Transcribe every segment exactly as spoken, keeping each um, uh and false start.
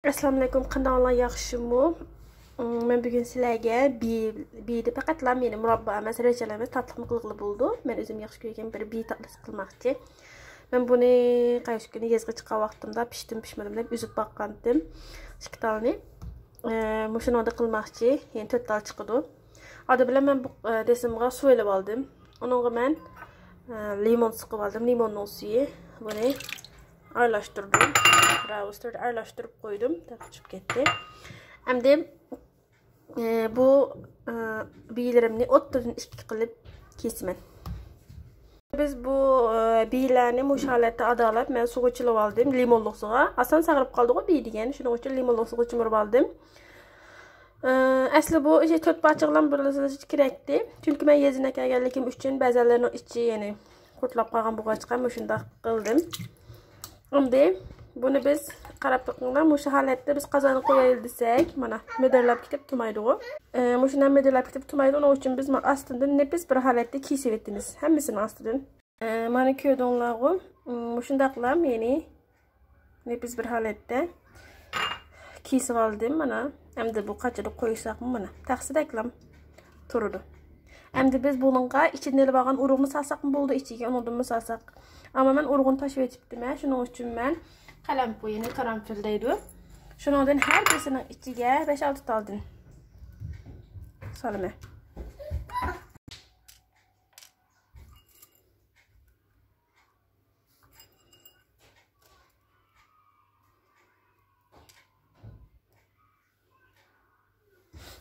ئەسسالامۇئەلەيكۇم، قانداقلار، ياخشىمۇ؟ ئىم، مەن بۈگۈن سىلەرگە بىي، بىيدە پەقەتلا مېنى مۇراببا ئەمەس، رېجەلەر ئەمەس، تاتلىقمۇ قىلغىلى بولىدۇ. مەن ئۆزۈم ياخشى كۆرگەن بىر بىي تاتلىسى قىلماقچى. مەن بۇنى قايسى كۈنى يېزىغا چىققان ۋاقتىمدا پىشتىم پىشمىدىم دەپ ئۈزۈپ باققانتىم ئىككى تالنى. ئە، مۇشۇنىڭدا قىلماقچى، يەنى تۆت تال چىقىدۇ. ئالدى بىلەن مەن بۇ، ئە، دېسىمغا سۇ ئېلىپ ئالدىم. ئۇنىڭغا مەن، ئە، لىمون سىقىپ ئالدىم، لىموننىڭ سۈيى. بۇنى ئارىلاشتۇردۇم. راۋۇستۇردا ئارىلاشتۇرۇپ قويدۇم. تارقىتىپ كەتتى. ئەمدى، ئە، بۇ، ئە، بىيلىرىمنى ئوتتۇرىدىن ئىككى قىلىپ كېسىمەن. بىز بۇ، ئە، بىيلەرنى مۇشۇ ھالەتتە ئادالاپ، مەن سۇغا چىلىۋالدىم، لىمونلۇق سۇغا. ئاسان ساغرىپ قالىدىغۇ بىي دېگەن، شۇنىڭ ئۈچۈن لىمونلۇق سۇغا چىمىرىۋالدىم. ئە، ئەسلى بۇ ئىچى تۆت پارچىغىلا بۆلۈنسە كېرەكتى. چۈنكى مەن يېزىنى كەلگەنلىكىم ئۈچۈن بەزەنلەرنىڭ ئىچى، يەنى قۇرتلاپ قالغان بولغاچقا مۇشۇنداق قىلدىم. ئەمدى بۇنى بىز قاراپ بېقىڭلار، مۇشۇ ھالەتتە بىز قازانغا قويايلى دېسەك، مانا، مىدىرلاپ كېتىپ تۇمايدىغۇ. ئە، مۇشۇنداق مىدىرلاپ كېتىپ تۇمايدۇ، ئۇنىڭ ئۈچۈن بىز مانا ئاستىدىن نېپىز بىر ھالەتتە كېسىۋېتىمىز ھەممىسىنىڭ ئاستىدىن. ئە، مانا كۆردۈڭلارغۇ، مۇشۇنداقلام، يەنى نېپىز بىر ھالەتتە كېسىۋالدىم مانا. ئەمدى بۇ قاچىدا قويساقمۇ مانا تەخسىدەكلام تۇرىدۇ. ئەمدى بىز بۇنىڭغا ئىچىدىن ئېلىپ ئالغان ئۇرۇغنى سالساقمۇ بولىدۇ، ئىچىگە ئۇنىڭدىنمۇ سالساق. ئەمما مەن ئۇرۇغنى تاشلىۋېتىپتىمەن، شۇنىڭ ئۈچۈن مەن قەلەمپۇ، يەنى قارانفىل دەيدۇ. شۇنىڭدىن ھەر بىرسىنىڭ ئىچىگە بەش-ئالتە تالدىن سالىمەن.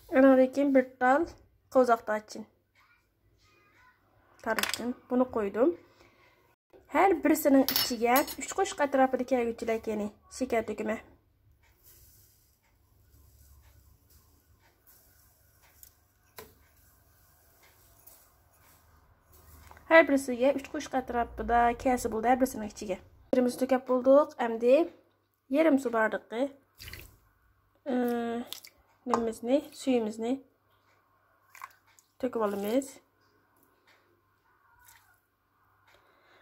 ئۇنىڭدىن كېيىن بىر تال قوۋزاق دارچىن. دارچىن. بۇنى قويدۇم. ھەر بىرسىنىڭ ئىچىگە ئۈچ قوشۇق ئەتراپىدا كەلگۈچىلىك، يەنى شېكەر تۆكىمەن. ھەر بىرسىگە ئۈچ قوشۇق ئەتراپىدا كەلسە بولدى، ھەر بىرسىنىڭ ئىچىگە. بىرىمىزنى تۆكۈپ بولدۇق. ئەمدى يېرىم سۇ باردىقى، ئى، نېمىمىزنى، سۈيىمىزنى تۆكۈپ ئالىمىز.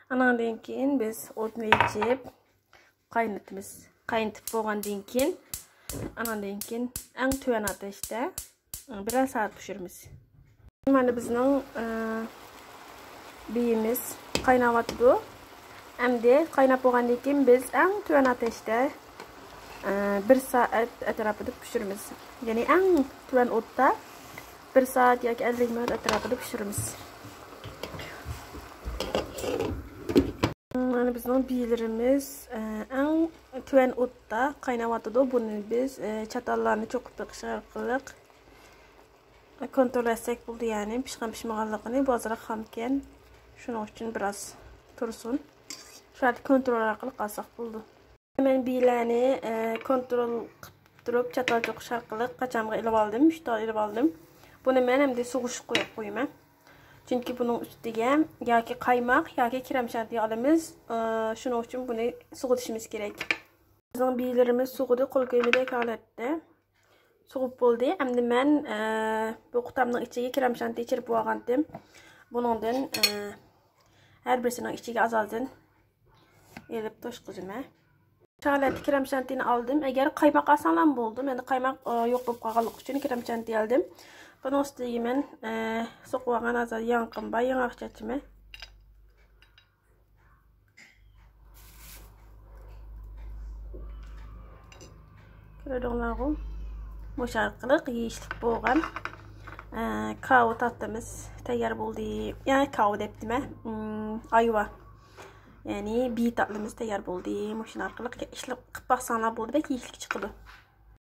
ئاناندىن كېيىن بىز ئوتنى ئېچىپ قاينىتىمىز. قاينىتىپ بولغاندىن كېيىن، ئاناندىن كېيىن ئەڭ تۆۋەن ئاتەشتە بىرەر سائەت پىشۇرىمىز. مانا بىزنىڭ، ئى، بىيىمىز قايناۋاتىدۇ. ئەمدى قايناپ بولغاندىن كېيىن بىز ئەڭ تۆۋەن ئاتەشتە، ئى، بىر سائەت ئەتراپىدا پىشۇرىمىز. يەنى ئەڭ تۆۋەن ئوتتا بىر سائەت ياكى ئەللىك مىنۇت ئەتراپىدا پىشۇرىمىز. مانا بىزنىڭ بىيلىرىمىز، ئى، ئەڭ تۆۋەن ئوتتا قايناۋاتىدۇ. بۇنى بىز، ئى، چاتاللارنى چوقۇپ بېقىش ئارقىلىق كونترول ئەتسەك بولىدۇ، يەنى پىشقان پىشمىغانلىقىنى. بۇ ئازراق خامكەن، شۇنىڭ ئۈچۈن بىراز تۇرسۇن. شۇ يەردە كونترول ئارقىلىق ئالساق بولىدۇ. مەن بىيلەرنى، ئە، كونترول قىلىپ تۇرۇپ، چاتال چوقۇش ئارقىلىق قاچامغا ئېلىۋالدىم، ئۈچ تال ئېلىۋالدىم. بۇنى مەن ئەمدى سوغۇشقا قويۇپ قويىمەن. چۈنكى بۇنىڭ ئۈستىگە ياكى قايماق، ياكى كرېم شانتىي ئالىمىز. ئە، شۇنىڭ ئۈچۈن بۇنى سوغۇتۇشىمىز كېرەك. بىزنىڭ بىيلىرىمىز سوغۇدى، قول كۆيمىدەك ھالەتتە سوغۇپ بولدى. ئەمدى مەن، ئە، بۇ قۇتامنىڭ ئىچىگە كرېم شانتىي چىرىپ بولغانتىم. بۇنىڭدىن، ئە، ھەر بىرسىنىڭ ئىچىگە ئاز-ئازدىن ئېلىپ توشقۇزىمەن. شۇ ھالەتتە كرېم شانتىينى ئالدىم. ئەگەر قايماق ئالساڭلارمۇ بولىدۇ. مەندە قايماق، ئە، يوق بولۇپ قالغانلىقى ئۈچۈن كرېم شانتىي ئالدىم. بۇنىڭ ئۈستىگە مەن، ئە، سوقۇۋالغان ئاز-ئاز ياڭىقىم بار، ياڭاق چاچىمەن. كۆردۈڭلارغۇ؟ مۇشۇ ئارقىلىق يېيىشلىك بولغان، ئە، كاۋا تاتلىمىز تەييار بولدى. يەنى كاۋا دەپتىمەن، ئىم، ئايۋا. يەنى بىي تاتلىمىز تەييار بولدى. مۇشۇ ئارقىلىق ئىشلەپ قىلىپ باقساڭلار بولدى، بەك يېيىشلىك چىقىدۇ.